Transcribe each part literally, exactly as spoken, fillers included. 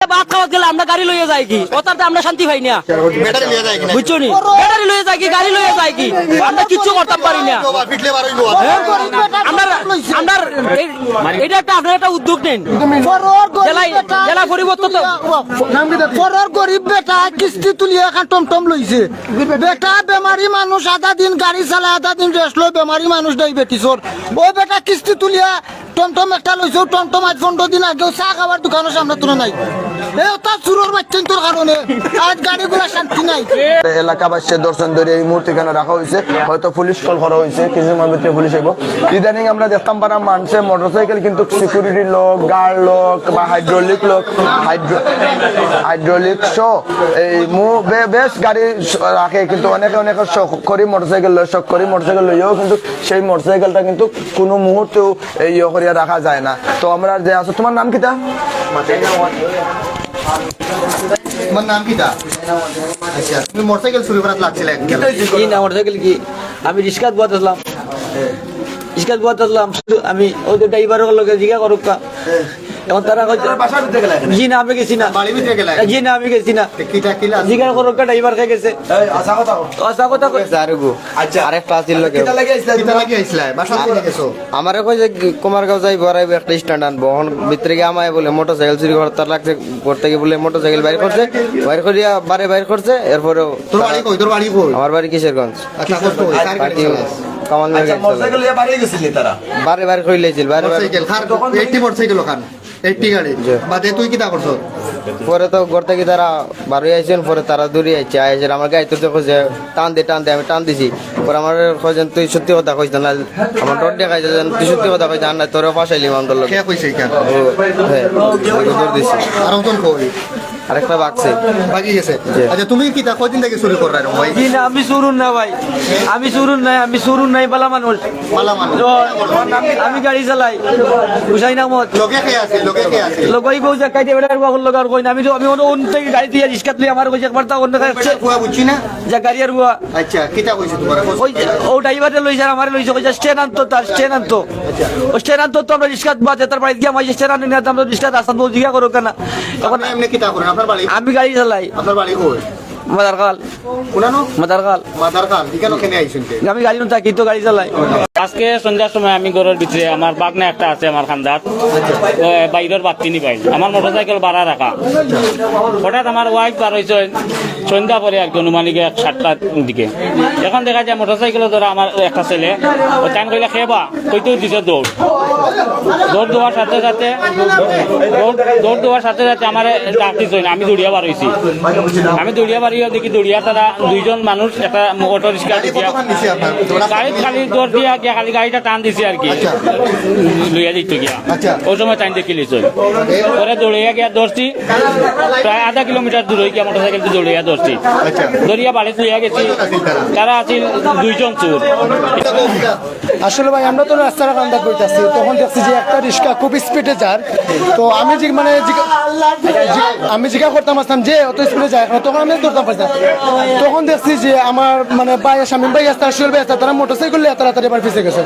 ভাত খাওয়াত গেলে আমরা গাড়ি লইয়া যাই কি? ওটাতে আমরা শান্তি পাই না। ব্যাটারি লইয়া যায় কিনা? বুঝছো নি? ব্যাটারি লইয়া যাই কি, গাড়ি লইয়া যাই কি? আমরা কিচ্ছু করতাম পারি না। বাবা, পিটলে বার হইবো। হ্যাঁ? আমরা, আমরা এই, এটা একটা, আপনারা একটা উদ্যোগ নেন। পরর গরিব জেলায়, বেটা জেলা পরিবর্তন তো। পরর গরিব বেটা কিস্তি তুলিয়া এখন টমটম লইছে। বেটা বেমারি মানুষ, আধা দিন গাড়ি চালায়, আধা দিন রেস্ট লয়, বেমারি মানুষ ডায়াবেটিসর। ওই বেটা কিস্তি তুলিয়া টমটম একটা লইছে, ও টমটম আজ পনেরো দিন আগেও চা খাবার দোকানর সামনে তুলে নাই। এ অর্থাৎ চুরর বাচ্চাইন্তর কারণে আজ গাড়িগুলা শান্তি নাই। এলাকাবাসী দর্শন ধরে এই মুহূর্তে এখানে রাখা হয়েছে, হয়তো পুলিশ কল করা হয়েছে, কিছু সময় ভিতরে পুলিশ আইব। ইদানিং আমরা দেখতাম পারা মানষে মোটরসাইকেল কিন্তু সিকিউরিটি লক, গার্ড লক বা হাইড্রোলিক লক, হাইড্রো-, হাইড্রোলিক সহ এই মু-, বে-, বেশ গাড়ি স-, রাখে, কিন্তু অনেকে অনেকে শখ করি মোটরসাইকেল লয়, শখ করি মোটরসাইকেল লইয়াও কিন্তু সেই মোটরসাইকেলটা কিন্তু কোনো মুহূর্তেও এই ইয়ে করিয়া রাখা যায় না। তো আমরা যে আছো, তোমার নাম কিতা? তোমার নাম কিতা? আচ্ছা, তুমি মোটরসাইকেল চুরি করাত লাগছিলে? জি না, মোটরসাইকেল কি, আমি রিক্সাত বওয়াত আছলাম, রিক্সাত বওয়াত আছলাম, শুধু আমি ওই যে ড্রাইভারর লগে জিগা করুক্কা। এখন তারা কইছে, তারা বাসার ভিতরে গেলা এখানে? জি না, আমি গেছি না। বাড়ির ভিতরে গেলা? জি না, আমি গেছি না। তো কিতা কিলা? জিগা করুক্কা, ড্রাইভার খেয়ে গেছে। এই, আচ্ছা কথা কও। আচ্ছা কথা কই। আচ্ছা। আরেকটা আছিল লগে। কিতা লাগি আইছলা? কিতা লাগি আইছলা? বাসা থেকে গেছো? আমারে কইছে কি, কুমারগাঁও যাইবো, আর আইবো একটা স্ট্যান্ড আনবো। এখন ভিতরে গিয়া আমায় বলে মোটরসাইকেল চুরি করতে লাগছে, করতে গিয়ে বলে মোটরসাইকেল বাইর করছে, বাইর করিয়া বারে বাইর করছে, এরপরেও তোর বাড়ি কই? তোর বাড়ি কই? আমার বাড়ি কিশোরগঞ্জ। আচ্ছা, কই? কার বাড়ি কাছে? কামাল আচ্ছা, মেঘের মোটরসাইকেল লইয়া বাড়ি গেছিলি তারা? বারে বারে কইলাইছিল, বারে বারে। মোটরসাইকেল, কার? এইটটি মোটরসাইকেল ওখান? এইটটি গাড়ি? জি। বাদে তুই কিতা করছস? পরে তো ঘর থাকি তারা বারই আইছইন, পরে তারা দৌড়ি আইছে, আইছে আমার গাড়ি তুলতে কইছে, "টান দে, টান দে", আমি টান দিছি। পরে আমার কইছেন, "তুই সত্যি কথা কইস না, না আমার ডর দেখাইছে, যেন তুই সত্যি কথা কইস না, আর না তোরে ফাঁসাইলি আমার লগে।" কে কইছে এটা? ও, হ্যাঁ, ওকে দৌড় দিছি। আর ওজন কই? আরেকটা বাগছে। বাগি গেছে। জি। আচ্ছা, তুমি কিতা কয়দিন থাকি চুরি কররায় ভাই? জি না, আমি চুরুর না ভাই, আমি চুরুর নাই, আমি চুরুর নাই, বালা মানুষ। বালা মানুষ। তো আমি গাড়ি চালাই, হুসাইন আহমদ। লগে কে আছে? লগে কে আছে? লগই বউ যে কাইতে বেটার বউ লগে আর কই না, আমি তো, আমি অন্য, অন্য থাকি গাড়ি দিয়া রিক্সাত লই আমার কইছে একবার তা অন্য কাছে বেটার ফুয়া বুঝছি না? যে গাড়ি আর ফুয়া। আচ্ছা, কিতা কইছে তোমার? ওই যে, ও ড্রাইভারে লইছে আর আমারে লইছে, কইছে স্ট্যান্ড আনতো, তার স্ট্যান্ড আনতো। আচ্ছা। ও স্ট্যান্ড আনতো তো আমরা রিক্সাত বাদে তার বাড়িত গিয়া আমার স্ট্যান্ড আনি না, আমরা রিক্সাত আসান বউ জিগা করো কেন? এখন আপনি এমনি কিতা করেন? আপনার বাড়ি? আমি গাড়ি চালাই। আপনার বাড়ি কই? মাদারকাল। কোনানো? মাদারকাল। মাদারকাল। এখানে কেনে আইছেন কে? আমি গাড়ি থাকি তো গাড়ি চালাই। আজকে সন্ধ্যার সময় আমি ঘরের ভিতরে, আমার বাগনা একটা আছে আমার খান্দাত, ও, বাইরের বাত্তি নি ভাই, আমার মোটরসাইকেল ভাড়া রাখা। হঠাৎ আমার ওয়াইফ বার হইছে সন্ধ্যা পরে আর কি, অনুমানিক এক সাতটার দিকে। এখন দেখা যায় মোটরসাইকেল ধরা আমার একটা ছেলে, ও তান কইলা, "খেবা?" কইতেও দিছে দৌড়। দৌড় দেওয়ার সাথে সাথে, দৌড়, দৌড় দেওয়ার সাথে সাথে আমারে ডাক দিছে না, আমি দৌড়িয়া বার হইছি। আমি দৌড়িয়া বার হইয়া দেখি দৌড়িয়া তারা দুইজন মানুষ একটা অটো রিক্সা গাড়ি দিছে। কতক্ষণ নিছে আপনার? গাড়ি খালি দৌড় দিয়া গিয়া খালি গাড়িটা টান দিছে আর কি। আচ্ছা। লইয়া দিত গিয়া। আচ্ছা। ওই সময় টাইম দেখি লিছে। পরে দৌড়িয়া গিয়া ধরছি, প্রায় আধা কিলোমিটার দূর হয়ে গিয়া মোটরসাইকেল দিয়ে দৌড়িয়া ধরছি। আচ্ছা। ধরিয়া বাড়িত লইয়া গেছি। তারা আছিল দুইজন চোর। আসলে ভাই, আমরা তো রাস্তার কান্দাত বইতাছি, তখন দেখছি যে একটা রিক্সা খুব স্পিডে যার। তো আমি যে, মানে, জিজ্ঞা-, জি-, আমি জিজ্ঞাসা করতাম আসলাম যে অত স্পিডে যায় কেন, তখন আমি ধরতাম পারছি না। তখন দেখছি যে আমার, মানে, ভাই, শামীম ভাই আছে, আশিউল ভাই আছে, তারা মোটরসাইকেল লইয়া তাড়াতাড়ি আমার পিছে গেছে।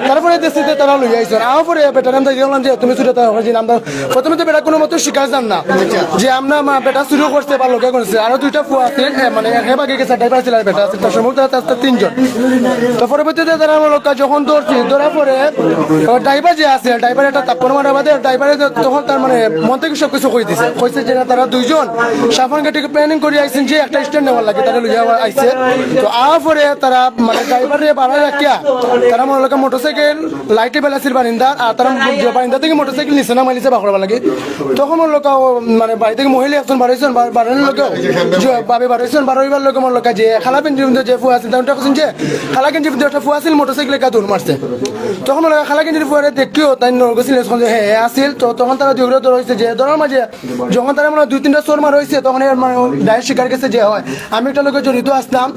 তারপরে দেখছি যে তারা লইয়া আইছে। আমার পরে বেটারে আমি জিজ্ঞাসা করলাম যে, "তুমি চুরি করতে পারো?" জি না, আমরা প্রথমে তো বেটা কোনো মতে স্বীকার জান না যে আমরা মা বেটা চুরি করছে বা লগে করছে। আরো দুইটা ফুয়া আছে, এ, মানে, হে বাগে গেছে, ড্রাইভার ছিল, বেটা আছে, তার সম্ভবত তার, তার তিনজন। তো পরবর্তীতে তারা আমার লোক যখন ধরছি, ধরার পরে, ও, ড্রাইভার যে আছে, ড্রাইভার একটা থাপ্পড় মারার বাদে ড্রাইভারে তো তখন তার, মানে, মন থেকে সব কিছু কই দিছে। কইছে যে না, তারা দুইজন সাফান ঘাটিকে প্ল্যানিং করে আইছেন যে একটা স্ট্যান্ড নেওয়ার লাগে, তারা লইয়া আইছে। তো আওয়ার পরে তারা, মানে, ড্রাইভারে বাড়ায় রাখিয়া তারা আমার লোক মোটরসাইকেল লাইটে বেলাসির বারিন্দার, আর তারা যে বারিন্দা থেকে মোটরসাইকেল নিচে নামাই লিছে বাখর লাগে। তখন আমার লোক, ও, মানে, বাড়ি থেকে মহিলা একজন বাড়াইছেন, বা-, বাড়ানোর লোকে, যে ভাবে বাড়াইছেন, বাড়াইবার লোকে আমার লোক যে খালা বেঞ্জি যে ফুয়া আছিল, তাই ওটা কইছেন যে খালা গেঞ্জি একটা ফুয়া আছিল, মোটরসাইকেলে কা দৌড় মারছে। তখন ওরা খালা গেঞ্জির ফুয়ারে দেখিও, তাই নরগো ছিল, তখন যে হ্যাঁ, হ্যাঁ, আছিল। তো তখন তারা দুইগুলো ধরা হইছে, যে ধরার মাঝে যখন তারা মনে হয় দুই তিনটা চোর মারা হইছে, তখন এর মানে ডাইরেক্ট স্বীকার গেছে যে হয়, আমি একটা লোকে জড়িত আসলাম।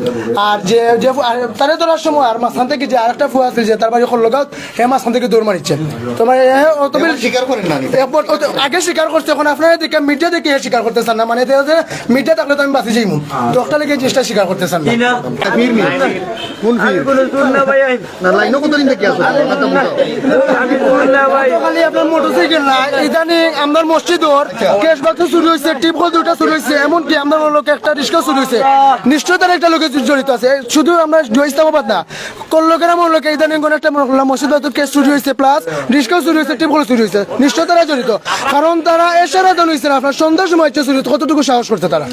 আর যে, যে ফু-, আর তারে ধরার সময় আর মাঝখান থেকে যে আরেকটা ফুয়া আছিল, যে তার বাড়ি খল্লগাঁও, হে মাঝখান থেকে দৌড় মারিছে। তো মানে, এ, ও তো এবার স্বীকার করেন না, এটা? এরপর ও তো আগে স্বীকার করছে, এখন আপনারা দেখে মিডিয়া দেখে এ স্বীকার করতে চান না, মানে, এটা হচ্ছে মিডিয়া থাকলে তো আমি বাঁচি যাইমু। তো একটা লেগে জিনিসটা স্বীকার করতে চান না। পীর মিয়া। কোন পীর? আমি কোনো চুর না ভাই, আমি না, লাইনও কতদিন থেকে আছে? আমি চুর না ভাই। খালি আপনার মোটরসাইকেল না, ইদানিং আপনার মসজিদর ক্যাশ বাক্স চুরি টিউব কল দুইটা চুরি হয়েছে, এমনকি আমরা মনে লোক একটা রিক্সা চুরি হয়েছে। নিশ্চয় তারা একটা লোকে জড়িত আছে। শুধু আমরা ইসলামাবাদ না, কল্লকেরা মনে লোকে ইদানিং কোন একটা মনে করলাম মসজিদ বাতুর কেস চুরি হয়েছে, প্লাস রিক্সাও চুরি হয়েছে, টিউব কল চুরি হয়েছে। নিশ্চয় তারা জড়িত, কারণ তারা এশারা দন হয়েছে না, আপনার সন্ধ্যার সময় হচ্ছে চুরি হয়েছে। কতটুকু সাহস করছে তারা?